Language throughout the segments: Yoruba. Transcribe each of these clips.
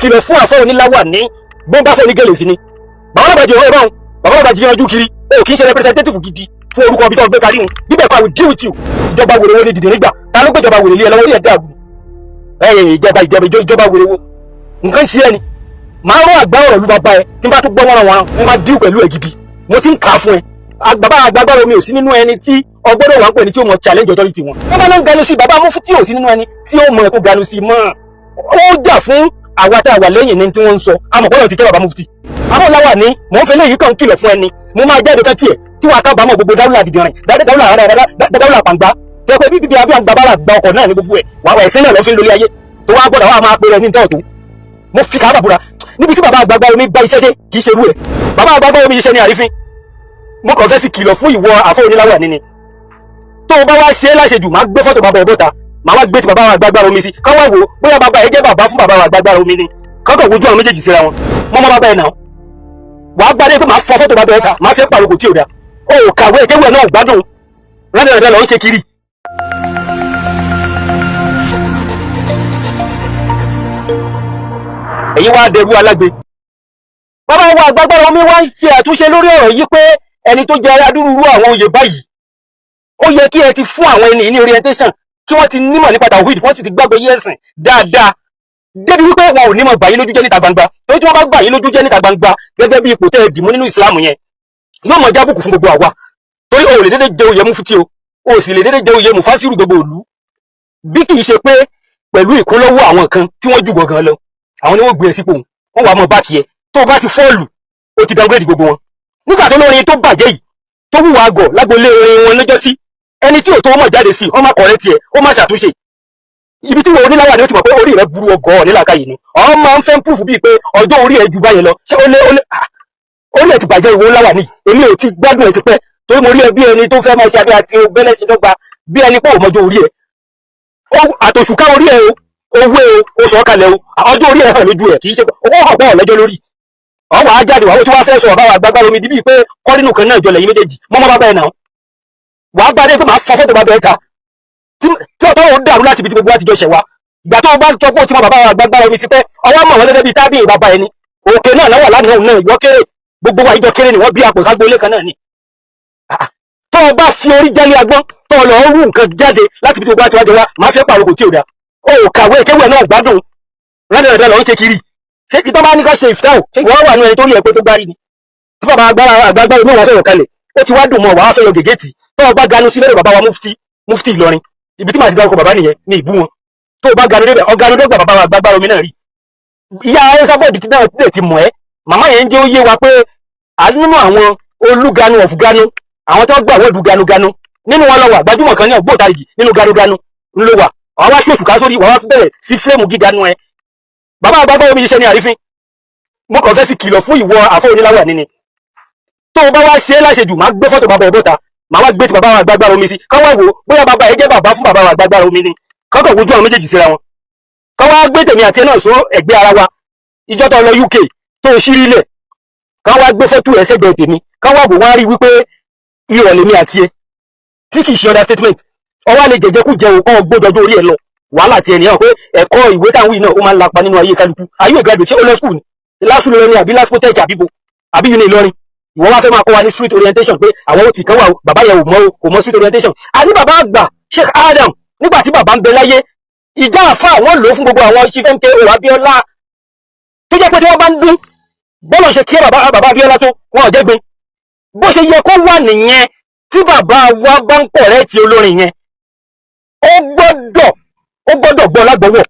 Kìlọ̀ fún àfọ oníláwà ní gbọ́ngbà fún onígẹ̀lẹ̀ sí ni. Bàbá ọlọ́bàjì ọ̀rọ̀ ìbáwọn bàbá ọlọ́bàjì yanjú kiri. O kì í ṣe representative gidi fún orúkọ ibi tó gbé kárí wọn bíbẹ̀ kọ́. I will deal with you. Ìjọba wèrè wo ni dìde nígbà ta ló gbé ìjọba wèrè lé ẹ lọ́wọ́? Orí ẹ̀ dàrú. Ẹ ìjọba wèrè wo nǹkan ṣe ẹ ni? Màá rún àgbá ọ̀rọ̀ lu bàbá ẹ. Tí n bá tún gbọ́ wọ́n wọn, wọ́n máa deal pẹ̀lú ẹ gidi. Mo ti ń kà á fún ẹ. Bàbá àgbàgbára omi ò sí nínú ẹni tí ọgbọ́dọ̀ wà ń pè ní tí ó mọ challenge authority wọn. Wọ́n bá ń ganu sí bàbá mufti, ò sí nínú ẹni tí ó mọ ẹ̀kọ́ ganu sí mọ́. Ó jà fún àwa tá a wà lẹ́yìn ní tí wọ́n ń sọ. Àmọ́ ti tẹ́ bàbá mufti. Àwọn làwà ní mò ń fẹ́ léyìí kàn kìlọ̀ fún ẹni. Mo máa jáde kan tiẹ̀ tí wàá kábàámọ̀ gbogbo dáwùlà dìdìrín, dáwùlà pàǹgbá tó pé bíbí abíyá gbàbára gba ọkọ̀ náà ní gbogbo ẹ̀ wàá ẹ̀sìn náà lọ́ fi ń lórí ayé tó wá gbọ́dọ̀ wá máa pe rẹ̀ ní ìtọ́ tó. Mo fi kàábà búra, níbi tí bàbá àgbàgbà omi bá iṣẹ́ dé, kì í ṣerú ẹ̀. Bàbá àgbàgbà omi iṣẹ́ ní àrífín. Mo kàn fẹ́ fi kìlọ̀ fún ìwọ àfọ oníláwà níní. Tó o bá wá ṣe é láṣejù, máa gbé fọ́tò bàbá ẹ̀ bọ́ta, máa wá gbé ti bàbá àgbàgbà omi sí, ká wá wò ó bóyá bàbá ẹ jẹ́ bàbá fún bàbá àgbàgbà omi ni. Kọ́kọ́ wojú àwọn méjèèjì síra wọn. Mọ́ mọ́ bàbá ẹ̀ náà wàá gbadé pé máa fọ fọ́tò bàbá ẹ̀ ta, máa fẹ́ pàrokò tí ò dáa. O ò kàwé, kéwù ẹ̀ náà ò gbádùn, rẹ́dẹ̀rẹ́dẹ́ lọ ń ṣe kiri. Ẹ̀yin wá dẹrú alágbe. Bàbá wa àgbàgbára omi wá ń ṣe àtúnṣe lórí ọ̀rọ̀ yìí pé ẹni tó jẹ adúrúurú àwọn oyè báyìí, ó yẹ kí ẹ ti fún àwọn ẹni ní orientation, kí wọ́n ti nímọ̀ nípa tawhid, wọ́n sì ti gbàgbọ́ yé ẹ̀sìn dáadáa débi wípé wọn ò ní mọ̀ gbà yín lójú jẹ́ níta gbangba. Torí tí wọ́n bá gbà yín lójú jẹ́ níta gbangba gẹ́gẹ́ bí ipò tẹ́ ẹ dìmú nínú ìsìlámù yẹn, yóò mọ̀ jábùkù fún gbogbo àwa. Torí o ò lè dédé jẹ oyè mufti, o sì lè dédé jẹ oyè mufasiru gbogbo ìlú, bí kì í ṣe pé pẹ̀lú ìkúnlọ́wọ́ àwọn kan tí wọ́n jù gangan lọ. Àwọn ni wọ́n gbé ẹ sípò, wọ́n wàá mọ̀ bá tiẹ̀. Tó o bá ti fall, o ti downgrade gbogbo wọn. Nígbà tó lórin tó bàjẹ́ yìí tó wùwà àgọ̀ lágbolé orin wọn lọ́jọ́ sí, ẹni tí ò tó mọ̀ jáde sí, ó má correct tiẹ̀, ó má ṣàtúnṣe. Ibi tí wọn oníláwà ni ó ti mọ̀ pé orí rẹ̀ burú ọgọ́ nílàkàyè ni. Ọ máa ń fẹ́ púfù bíi pé ọjọ́ orí ẹ̀ ju báyẹn lọ. Ṣé ó lé orí ẹ̀ ti bàjẹ́? Ìwọ ńláwà ní èmi ò ti gbádùn ẹ̀ ti pẹ́, torí mo rí ẹ bí ẹni tó fẹ́ máa ṣe abẹ́ àti bẹ́lẹ̀ ṣe dọ́gba, bí ẹni pé òmọjọ́ orí ẹ̀ àtòṣùká orí ẹ̀ o, owó o, ó sọ kalẹ̀ o. Ọjọ́ orí ẹ̀ hàn lójú ẹ̀, kì í ṣe owó hàn pọ̀ lọ́jọ́ lórí. Ọwọ́ á jáde wàá tí wàá fẹ́ sọ bàbá wa gbàgbára omi bíbí pé kọ́rínù kan náà jọlẹ̀ yín méjèèjì. Mọ́mọ́ bàbá ẹ̀ náà wàá gbadé pé màá fọ fọ́tò bàbá ẹ̀ ta tí ọ̀tọ́ ò dàrú láti ibi tí gbogbo wa ti jọ ṣẹ̀ wá. Ìgbà tó o bá sọ pé o ti mọ bàbá wa gbàgbára omi ti pẹ́, ọwọ́ mọ̀ wọ́n gẹ́gẹ́ bíi tábìlì bàbá ẹni òkè náà náwà lánàá náà. Ìwọ kéré, gbogbo wa ìjọ kéré ni wọ́n bí àpò ságbólé kan náà ni. Tó o bá fi orí jálé agbọ́n, tó o lọ rú nǹkan jáde láti ibi tí gbogbo wa ti wá jọ wá, màá fẹ́ pàrokò tí ò dáa. O ò kàwé, kéwù ẹ̀ náà gbádùn, rẹ́dẹ̀rẹ́dẹ́ lọ ń ṣe kiri. Ṣé ìtọ́ bá ní ká ṣe ìfẹ́ ò, ṣé ìwọ wà ní ẹni tó rí ẹ pé tó gbárí ni tí bàbá agbára àgbàgbára omi wọn sọ̀rọ̀ kalẹ̀? Ó ti wá dùn mọ́, wàá fẹ́ yọ gègé tì. Tó o bá ganu sí lọ́dọ̀ bàbá wa mufti Ìlọrin, ibi tí màá ti dárúkọ bàbá nìyẹn ní ìbú wọn. Tó o bá ganu débẹ̀, ọganu dọ́gba bàbá wa àgbàgbára omi náà rí. Ìyá ẹsàbọ̀dì tí náà ti mọ̀ ẹ́, màmá yẹn ń jẹ́ ó yé wa pé nínú àwọn olúganu of ganu, àwọn tó gbà wọ́ọ̀dù ganuganu nínú wọn lọ wà, gbajúmọ̀ kan ní ògbóǹtarìgì nínú ganuganu ńlọ wà. Wàá wá ṣòṣù ká sórí, wàá wá bẹ̀rẹ̀ sí fílẹ̀mù gíganu ẹ. Bàbá àgbàgbà omi iṣẹ́ ní àrífín. Mo kàn fẹ́ fi kìlọ̀ fún ìwọ àfọ oníláwà níní. Tó o bá wá ṣe é láṣejù, máa gbé fọ́tò bàbá ẹ̀ bọ́ta, máa wá gbé ti bàbá wa àgbàgbára omi sí, ká wá wò ó bóyá bàbá ẹ jẹ́ bàbá fún bàbá wa àgbàgbára omi ni. Kọ́kọ́ wojú àwọn méjèèjì síra wọn, ká wá gbé tèmi àti ẹ náà sọ ẹ̀gbẹ́ ara wa. Ìjọ tó lọ UK tó o ṣírí lẹ̀, ká wá gbé fọ́tò ẹ sẹ́gbẹ̀ẹ́ tèmi, ká wá wò wọ́n á rí wípé irọ́ lèmi àti ẹ, tí kì í ṣe understatement. Ọwọ́ lè jẹjẹkújẹ o, kọ́ gbójọjọ́ orí ẹ lọ wàhálà ti ẹnìyàn pé ẹ̀kọ́ ìwé táwọn yìí náà ó máa ń lapa nínú ayé kálukú. Ayé graduate, ṣé ó lọ school ni LASU lọ ní, àbí LASPOTECH, àbíbo, àbí uni Ìlọrin? Ìwọ wá fẹ́ máa kọ́ wa ní street orientation pé àwọn òtì kan wà o, bàbá yẹn ò mọ̀ o, kò mọ̀ street orientation. Àní bàbá àgbà Sheikh Adam, nígbà tí bàbá ń bẹ láyé, ìjà àfa àwọn lò ó fún gbogbo àwọn Chief MKO Abiola, tó jẹ́ pé tí wọ́n bá ń dún bọ́lọ̀ ṣe kí bàbá Abiola tó wọn ò jẹ́ gbin bó ṣe yẹ kó wà nìyẹn. Tí bàbá wa bá ń correct olórin yẹn, ó gbọ́dọ̀ gbọ́ lágbọ́wọ́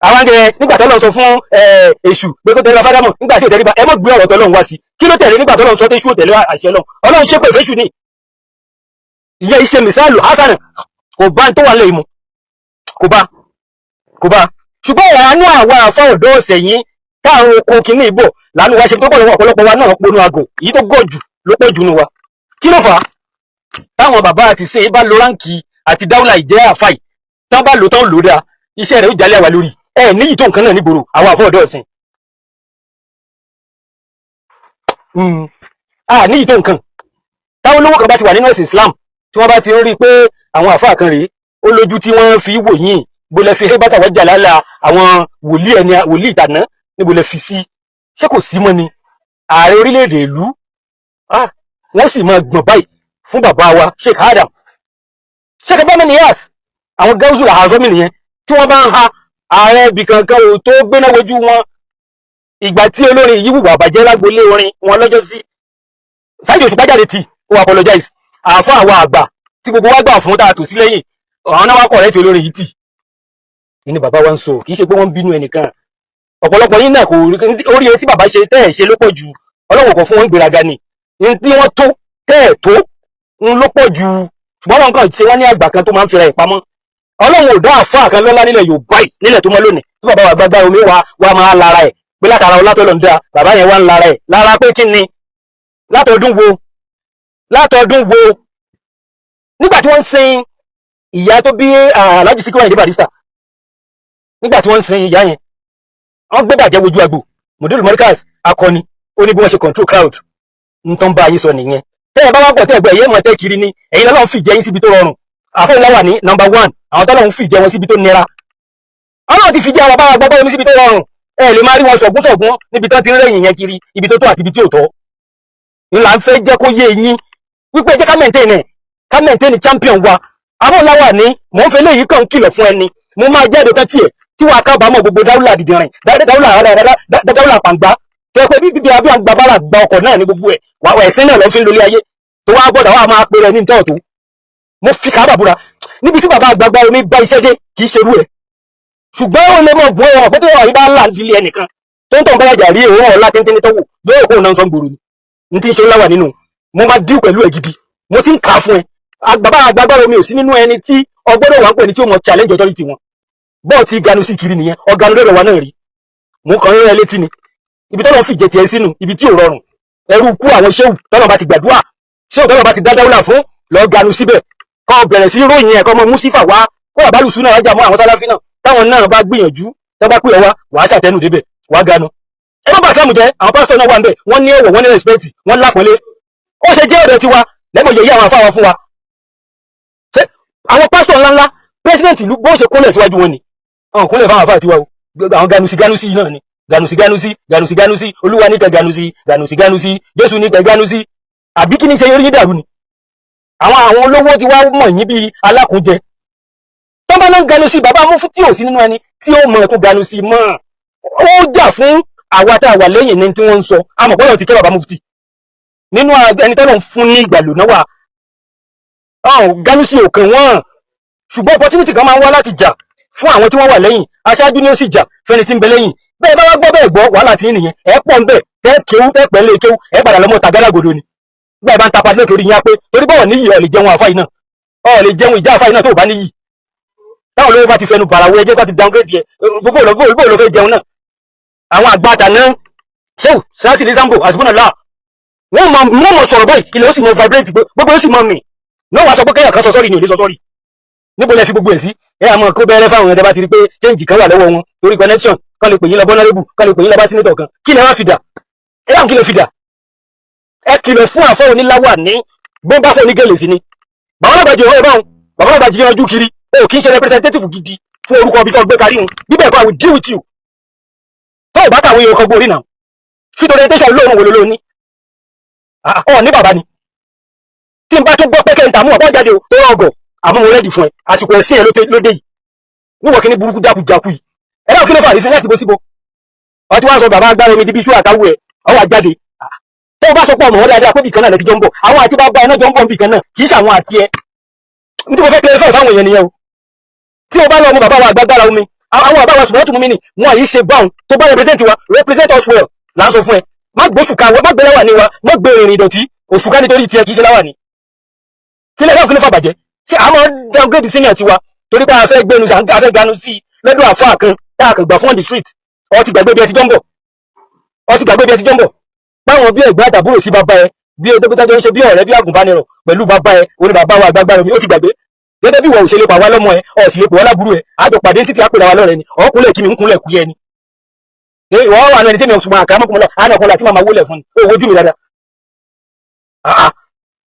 àwọn àgbẹ̀. Nígbà tó lọ sọ fún èṣù pé kó tẹríba fádámọ̀, nígbà tí ò tẹríba, ẹ mọ̀ gbé ọ̀rọ̀ tọ́lọ́run wá sí. Kí ló tẹ̀lé nígbà tó lọ sọ tẹ́ṣù ò tẹ̀lé àṣẹ Ọlọ́run? Ọlọ́run ṣépè fẹ́ṣù ni. Ìyẹn iṣẹ́ mísáàlù hasan kò bá tó wà lẹ́yìn mu, kò bá. Ṣùgbọ́n àánú àwa àfa ọ̀dọ́ ọ̀sẹ̀ yìí táwọn oko kìíní ìbò lánàá wá ṣe tó pọ̀ ọ̀pọ̀lọpọ̀ wa náà ponú àgò èyí tó gọ̀ jù ló pọ̀ jù nù wa. Kí ló fà á táwọn bàbá àti ṣe bá lo rank àti dáúlà ìjẹ́ àfàì tán bá lò tán lò dáa, iṣẹ́ rẹ̀ ó jalè àwa lórí ẹ níyì tó nǹkan náà nígboro àwọn àfọ ọ̀dọ́ ọ̀sìn a níyì tó nǹkan. Táwọn olówó kan bá ti wà nínú ẹ̀sìn Islam, tí wọ́n bá ti ń rí i pé àwọn àfáà kan rèé, ó lójú tí wọ́n fi wò yín. Bó lẹ fi hébàtà wájà lálẹ́ àwọn wòlíì, ẹni wòlíì ìtàná, níbo lẹ fi sí? Ṣé kò sí mọ́ ni? Ààrẹ orílẹ̀-èdè ìlú, wọ́n sì máa gbọ̀n báyìí fún bàbá wa Sheikh Adam, Sheikh Ibrahim Niyas. Àwọn gáúsù làhàzọ́mì nìyẹn tí wọ́n bá ń ha ààrẹ ibì kankan ò tó gbéná wojú wọn. Ìgbà tí olórin yìí wùwà bàjẹ́ lágbolé orin wọn lọ́jọ́ sí, Saheed Òṣùpá jáde tì, ó apologize. Àáfà àwọn àgbà tí gbogbo wa gbà fún tá a tò sí lẹ́yìn, àwọn náà wá correct olórin yìí tì ní. Bàbá wa ń sọ, kì í ṣe pé wọ́n ń bínú ẹnìkan. Ọ̀pọ̀lọpọ̀ yín náà kò orí etí bàbá ṣe tẹ́ ẹ̀ ṣe ló pọ̀ jù. Ọlọ́wọ́ kan fún wọn gbéraga ni ní tí wọ́n tó tẹ́ ẹ̀ tó ń ló pọ̀ jù, ṣùgbọ́n wọn kàn ṣe wọ́n ní àgbà kan tó máa ń fira ẹ̀ pamọ́. Ọlọ́run ò dá àfáà kan lọ́lá nílẹ̀ Yorùbá yìí, nílẹ̀ tó mọ́ lónìí, tí bàbá wa gbágbá omi wa máa lára ẹ̀ pé látara ọlátọ́lọ́ ń dá bàbá yẹn wá ń lára ẹ̀ lára pé kí ni? Látọdún wo? Látọdún wo? Nígbà tí wọ́n ń sin ìyá tó bí Alhaji Sikiru Ayinde Barrister, nígbà tí wọ́n ń sin ìyá yẹn, wọ́n gbé bàjẹ́ wojú àgbò. Mudiru Markaz akọni, ó ní bí wọ́n ṣe control crowd ń tán bá yín sọ nìyẹn. Tẹ́ ẹ bá wá pọ̀, tẹ́ ẹ gbọ́, ẹ̀yẹ́ mọ̀ tẹ́ kiri ni. Ẹ̀yin lọ́lọ́run fìjẹ́ yín síbi tó rọrùn. Àfọ̀n wà ní number one, àwọn tọ́lọ́run fìjẹ́ wọn síbi tó nira. Ọlọ́run ti fìjẹ́ àwọn báwa gbọ́gbọ́ omi síbi tó rọrùn. Ẹ lè máa rí wọn sọ̀gún sọ̀gún níbi tán ti ń rẹ̀yìn yẹn kiri, ibi tó tó àti ibi tí ò tọ́. Ńlá ń fẹ́ jẹ́ kó yé yín wípé jẹ́ ká maintain ẹ̀, ká maintain champion wa. Àwọn wà ní mò ń fẹ́ léyìí kàn ń kìlọ̀ fún ẹni mo máa jáde tán tiẹ̀ tí wàá kábàámọ̀. Gbogbo dáwùlà dìdìrìn, dáwùlà dáwùlà pàǹgbá tó yẹ pé bíbí abí àgbà bára gba ọkọ̀ náà ní gbogbo ẹ̀ wà, ẹ̀sìn náà lọ́ fi ń lólé ayé tó wá gbọ́dọ̀ wá máa pèrè ní ìtọ́ tó. Mo fi kábà búra, níbi tí bàbá àgbàgbà omi bá iṣẹ́ dé, kì í ṣerú ẹ̀, ṣùgbọ́n ó lè mọ̀ bọ́ ẹ̀wọ̀n pé tó wà yìí bá là ń dilé ẹnìkan tó ń tàn bá yàjà rí òun ọ̀la téńténí tó wò yóò kó náà sọ gbòòrò ni n tí ń ṣe ńlá wà nínú. Mo máa díù pẹ̀lú ẹ̀ gidi, mo ti ń kà á fún ẹ. Bàbá àgbàgbà omi ò sí nínú ẹni tí ọgbọ́dọ̀ wà ń pè ní tí ó mọ challenge authority wọn. Bọ́ọ̀ tí ganu sí kiri nìyẹn, ọ̀ganu lọ́dọ̀ wa náà rí. Mo kàn ń rẹ́ létí ni ibi tọ́lọ́ fìjẹ tiẹ̀ sínú, ibi tí ò rọrùn. Ẹrú kú àwọn ṣéwù tọ́lọ́ bá ti gbàdúrà, ṣéwù tọ́lọ́ bá ti dá dáwùlà fún, lọ́ọ́ ganu síbẹ̀, kọ́ bẹ̀rẹ̀ sí ròyìn ẹ̀, kọ́ mọ músífà wá kó àbálùsù náà wájà mọ́ àwọn táláfí náà. Táwọn náà bá gbìyànjú tó bá pè ọ wá, wàá ṣàtẹnu débẹ̀, wàá ganu. Ẹ má bà Islam jẹ́. Àwọn pásítọ̀ náà wà ń bẹ̀, wọ́n ní ọ̀wọ̀, wọ́n ní respect, wọ́n lápọ́nlé. Ó ṣe jẹ́ ọ̀dọ̀ tiwa lẹ́mọ̀ yẹ̀yẹ́ àwọn afáwa fún wa. Ṣé àwọn pásítọ̀ ńláńlá, president ìlú, bó ṣe kúnlẹ̀ síwájú wọn ni àwọn kúnlẹ̀ fáwọn afáà tiwa o? Àwọn ganusi ganusi náà ni ganusi ganusi ganusi ganusi. Olúwa ní kẹ ganusi ganusi ganusi, Jésù ní kẹ ganusi, àbí kí ni ṣe orí yín dàrú ni? Àwọn olówó ti wá mọ̀ yín bíi alákùnjẹ tó bá náà ganusi. Bàbá mú tí ò sí nínú ẹni tí ó mọ̀ tó ganusi mọ́. Ó jà fún àwa tá a wà lẹ́yìn ní tí wọ́n ń sọ. Àmọ̀pọ̀lọ̀ ti kẹ́ bàbá mufti nínú ẹni tọ́lọ̀ ń fún ní ìgbàlò náà wà ganusi òkè wọn, ṣùgbọ́n opportunity kan máa ń wá láti jà fún àwọn tí wọ́n wà lẹ́yìn. Aṣáájú ni ó sì jà fẹ́ni tí ń bẹ lẹ́yìn. Bẹ́ẹ̀ bá wá gbọ́, bẹ́ẹ̀ gbọ́, wàhálà tí ń nìyẹn. Ẹ pọ̀ ń bẹ̀ tẹ́ kéwú, tẹ́ pẹ́ lé kéwú, ẹ padà lọ́mọ tàgálágodo ni. Gbà bá ń tapa lókè orí yín á pé torí bọ́ọ̀ níyì, ọ̀ lè jẹun àfa yìí náà, ọ̀ lè jẹun ìjà àfa yìí náà tó bá níyì. Táwọn olówó bá ti fẹnu bàràwọ ẹjẹ tó ti downgrade yẹ gbogbo ló fẹ́ jẹun náà. Àwọn àgbàtà náà, ṣéwù sàásì ní zambo àsìbọ́nà wọ́n mọ sọ̀rọ̀ báyìí, ilẹ̀ ó sì mọ vibrate, gbogbo ó sì mọ mì náà. Wàá sọ pé kéèyàn kan sọ sọ́ọ̀rì ni ò ní sọ sọ́ọ̀rì. Níbo lẹ fi gbogbo ẹ̀ sí? Ẹ àmọ́ kó bẹ́rẹ́ fáwọn ẹ̀dá bá ti rí pé change kan wà lọ́wọ́ wọn torí connection kan, lè pè yín lọ honourable kan, lè pè yín lọ bá senator kan. Kí lẹ wá fi dà? Ẹ dáhùn, kí lẹ fi dà? Ẹ kìlọ̀ fún àfọ oníláwà ní bó bá fọ onígèlè sí ni. Bàbá náà bàjẹ́ ọ̀rẹ́ báwọn bàbá náà bàjẹ́ yanjú kiri o. Kì í ṣe representative gidi fún orúkọ ibi tó gbé kárí wọn bíbẹ̀ kọ́. I will deal with you. Tó o bá kàwé yóò kọ́ gbórí náà, street orientation lóòrùn wo ló lóní ọ ní bàbá ni. Tí n bá tún gbọ́ pé kẹ́ńtà mú ọ̀pọ̀ jáde o tó rọgọ̀, àmọ́ mo ready fún ẹ. Àsìkò ẹ̀sìn ẹ lóde yìí níwọ̀n kí ní burúkú jákujáku yìí. Ẹ náà kí ló fà àrífín láti bó síbo? Ọtí wá sọ bàbá agbára omi di bí iṣu àtàwù ẹ ọwọ́ àjáde. Tó o bá sọ pé ọmọ wọn dáadáa pé bìkan náà lẹ́tí jọ ń bọ̀, àwọn àti bàbá ẹ náà jọ ń bọ̀ bìkan náà, kì í ṣàwọn àti ẹ. Ní tí mo fẹ́ clarify fáwọn èèyàn nìyẹn o. Tí o bá lọ ọmọ bàbá wa àgbàgbára omi, àwọn bàbá wa sùnmọ́tò mú mi ni wọn yìí ṣe báwọn tó bá represent wa, represent us well là ń sọ fún ẹ. Má gbóṣùká wa, má gbé láwà ní wa, má gbé ìrìn ìdọ̀tí òṣùká nítorí tiẹ̀, kì í ṣe láwà ní. Kí lẹ́yìn kí ló fà bàjẹ́? Ṣé àmọ́ downgrade senior tiwa torí pé a fẹ́ gbénu, a fẹ́ ganu sí lọ́dọ̀ àfáà kan tá a kàn gbà fún on the street? Ọ ti gbàgbé bí ẹ ti jọ ń bọ̀, ọ ti gbàgbé bí ẹ ti jọ ń bọ̀. Báwọn bí ẹ̀gbọ́n àtàbúrò sí bàbá ẹ, bí ẹgbẹ́ tó ń ṣe bí ọ̀rẹ́, bí àgùnbánirọ̀ pẹ̀lú bàbá ẹ oní bàbá wa àgbàgbà mi, ó ti gbàgbé. Gẹ́gẹ́ bí ìwọ ò ṣe lè pa wá lọ́mọ ẹ, ọ̀ sì lè pè wá lábúrò ẹ. Àjọ pàdé títí àpèrè wa lọ́rẹ́ ni. Ọkùnrin kí mi ń kúnlẹ̀ kú yẹ ni ìwọ wà ní ẹni tí mi ò sùnmọ́ àkàrà mọ́kùnrin lọ àánà ọkùnrin àti màmá wólẹ̀ fún ni. Ó wojú mi dáadáa,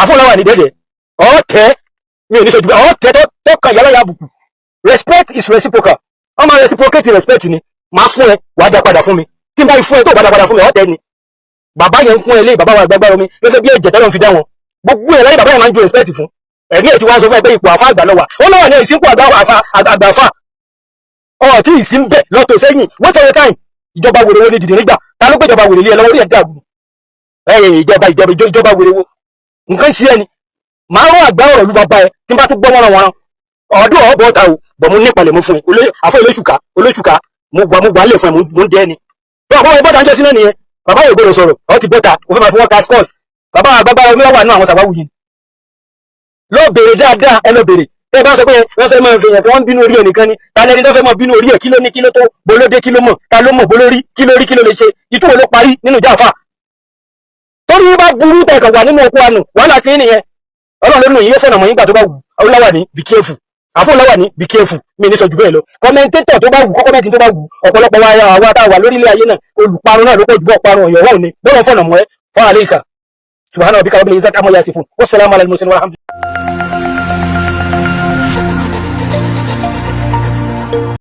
àfọláwà ní dẹ́dẹ̀ ọ̀tẹ́ mi ò ní sojú ọ̀tẹ́ tó kàn yálà yà àbùkù. Respect is reciprocal. Wọ́n máa reciprocate respect ni. Máa fún ẹ, wàá dá padà fún mi. Tí n bá fún ẹ tó bá dá padà fún mi, ọ̀tẹ̀ ni. Bàbá yẹn ń kún ẹ lé. Bàbá wa àgbàgbára omi gẹ́gẹ́ bí ẹ̀jẹ̀ tọ́lọ́ fi dá wọn, gbogbo ẹ̀ láyé, bàbá yẹn máa ń ju respect fún. Ẹ̀rí ẹ̀ tí wọ́n sọ fún ẹ pé ipò àfa àgbà lọ́wà ó lọ́wọ́ ní ìsìnkú àgbà àfa àgbà àfa ọ̀ tí ìsín bẹ̀ lọ́tọ̀ sẹ́yìn. Wait for your time. Ìjọba wèrè wo ni dìde nígbà? Ta ló gbé ìjọba wèrè lé ẹ lọ́wọ́? Orí ẹ̀ dàrú. Ẹ ìjọba, ìjọba, ìjọba wèrè wo? Nǹkan ṣe ẹni màá rún àgbá ọ̀rọ̀ lu bàbá ẹ. Tí n bá tún gbọ́ wọ́n wọn ọdún ọ̀ bọ́ ta o bọ̀, mo nípalẹ̀ mo fún ẹ. Àfọ olóṣùká, olóṣùká, mo gbà lè fún ẹ, mo ń dẹ́ ẹni bí ọ̀pọ̀ bọ́ta ń jẹ́ sínú nìyẹn. Bàbá yóò gbọ́dọ̀ sọ̀rọ̀. Ọ ti bọ́ta, o fẹ́ máa fi wọ́n cast curse. Bàbá àgbàgbára omi wà nínú àwọn sàwáwù yìí. Lọ bèrè dáadáa, ẹ lọ bèrè. Tẹ́ ẹ bá sọ pé wọ́n fẹ́ máa fi yàn kí wọ́n bínú orí ẹ̀ nìkan ni, ta lẹni tó fẹ́ máa bínú orí ẹ̀? Kí ló ní? Kí ló tó bolódé? Kí ló mọ̀? Ta ló mọ̀ bolórí? Kí ló rí? Kí ló lè ṣe? Ìtú wo ló parí nínú ìjà àfà? Torí bá burú tẹ̀kàn wà nínú oko àánú, wàhálà tí ń nìyẹn. Ọlọ́run ló nù yín, yóò fọ̀nà mọ̀ yín gbà tó bá wù. Ọlọ́wà ní be careful, àfọ̀nláwà ní be careful. Mi ní sọ jù bẹ́ẹ̀ lọ. Commentator tó bá wù kó comment tó bá wù. Ọ̀pọ̀lọpọ̀ wa, àwa tá a wà lórílẹ̀ ayé náà, olùparun náà ló pọ̀ jù bọ́ parun ọ̀yọ́ wọ́n ní bọ́lọ̀ fọ̀nà mọ́ ẹ fún àlẹ́ ìkà. Subhana rabbika rabbil izzati amma yasifun, wassalamu ala al-mursalin walhamdulillah.